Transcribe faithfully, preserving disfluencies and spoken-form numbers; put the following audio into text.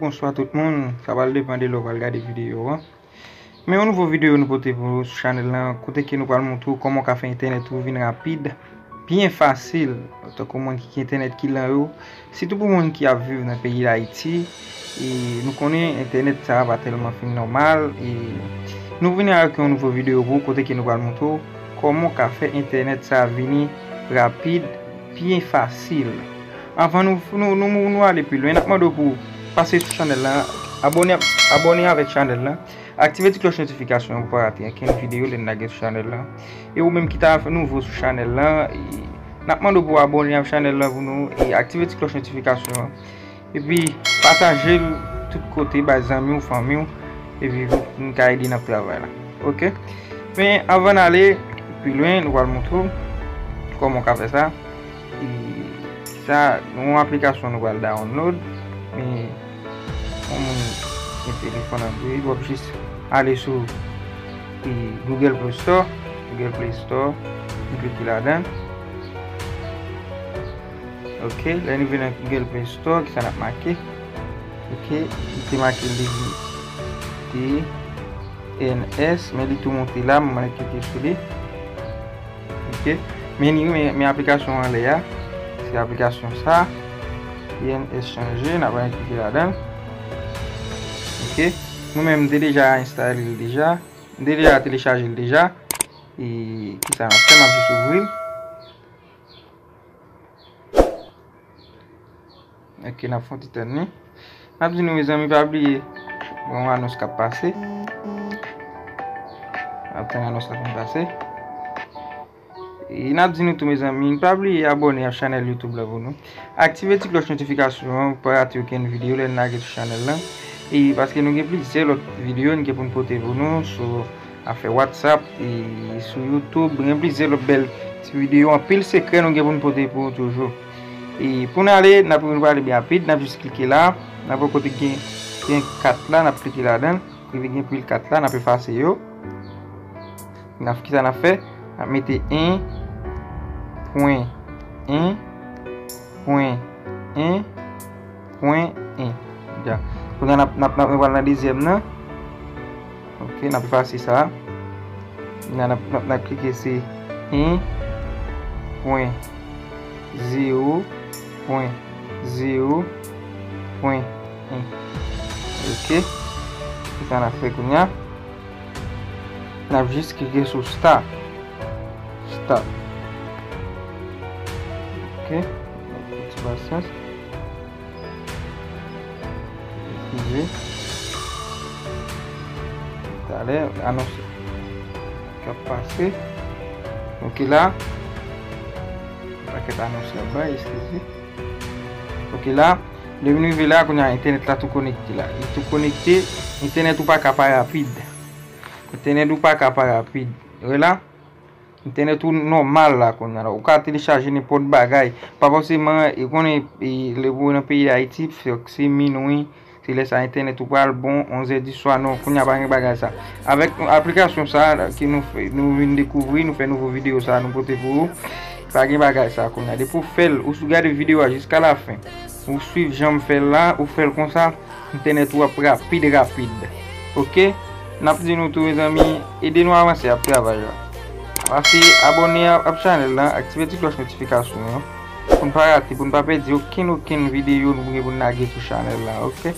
Bonswa tout moun, sa pral depann de lè w pral gade videyo a. Men yon nouvo videyo nou pote pou ou sou chanèl lan, kote ke nou pral montre w kòman w ka fè entènèt ou vin rapid, byen fasil, tankou moun ki gen entènèt ki lan yo, sitou pou moun ki ap viv nan peyi Dayiti. E nou konnen entènèt sa a pa tèlman fin nòmal, e nou vini avèk yon nouvo videyo pou ou, kote ke nou pral montre w kòman w ka fè entènèt sa a vini rapid, byen fasil. Anvan nou, nou, nou, nou ale pi lwen, n ap mande w pou w pase sou chanèl lan, abòne, abòne avèk chanèl lan, aktive ti klòch notifikasyon an pou w pa rate okenn videyo lè n lage sou chanèl lan. E ou menm ki ta nouvo sou chanèl lan, e n ap mande w pou w abòne avèk chanèl lan pou nou, e aktive ti klòch notifikasyon an. Epi pataje l tout kote bay zanmi w, fanmi w, epi pou n ka ede n ap travay la. Oke? Men anvan n ale pi lwen, nou pral montre w kòman w ka fè sa. E sa, yon aplikasyon nou pral download. Men yon moun gen telefòn Android, w ap jis ale sou, e, Google Play Store. Google Play Store, nou klike ladan. Oke, lè n rive nan Google Play Store, kisa n ap make? Oke, li te make li D N S, men li tou monte la, mwen klike sou li. Oke, men ni, men, men aplikasyon anlè a, se aplikasyon sa, D N S chanje, n ap al klike ladan. Oke, mwen menm, m te deja enstale l deja, m te deja telechaje l deja. E kisa n ap fè? N ap jis ouvri l. Oke, n ap fè yon ti tann li. N ap di nou, mezanmi, pa bliye, gen yon anons k ap pase. N ap tann anons la fin pase. E n ap di nou tou, mezanmi, pa bliye abòne ak chanèl YouTube la pou nou. Aktive ti klòch notifikasyon an pou pa rate okenn videyo lè n lage sou chanèl lan. E paske nou gen plizyè lòt videyo n gen pou n pote pou nou sou afè WhatsApp, e sou YouTube, gen plizyè lòt bèl ti videyo, anpil sekrè nou gen pou n pote pou ou toujou. E pou n ale, n ap vin pale byen rapid, n ap jis klike la, n ap wè kote gen, gen kat la, n ap klike ladan l, kote gen pil kat la, n ap efase yo. N ap, kisa n ap fè? N ap mete en pwen en pwen en pwen en. Dja. Kounye a n ap, n ap, n ap, nou pral nan dezyèm nan. Oke, n ap efase sa. N ap, n ap, n ap klike se en pwen zewo pwen zewo pwen en. Oke. Se sa n ap fè kounye a. N ap jis klike sou start. Start. Oke. N ap fè ti pasyans. Eskize. Talè, anons k ap pase. Oke la. Pakèt anons y ap bay, eskize. Oke la. Depi nou rive la, kounye a entènèt la tou konekte la. Li tou konekte. Entènèt ou pa ka pa rapid. Entènèt ou pa ka pa rapid. Wè la. Entènèt ou nòmal la kounye a la. Ou ka telechaje nenpòt bagay. Pa fòseman, e konnen, e, lè ou nan peyi Dayiti, fòk se minwi, se lè sa entènèt ou pral bon, onzè di swa, non, kounye a pa gen bagay sa. Avèk aplikasyon sa a ki nou fè, nou vin dekouvri, nou fè nouvo videyo sa a, nou pote pou ou, pa gen bagay sa kounye a. Depi ou fè l, ou gade videyo a jiska lafen, ou swiv jan m fè l la, ou fè l konsa, entènèt ou ap rapid, rapid. Oke? N ap di nou tou, mezanmi, ede nou avanse ap travay la. Pase abòne ap, ap chanèl lan, aktive ti klòch notifikasyon an, pou n pa rate, pou n pa pèdi okenn, okenn videyo nou gen pou n lage sou chanèl lan, oke?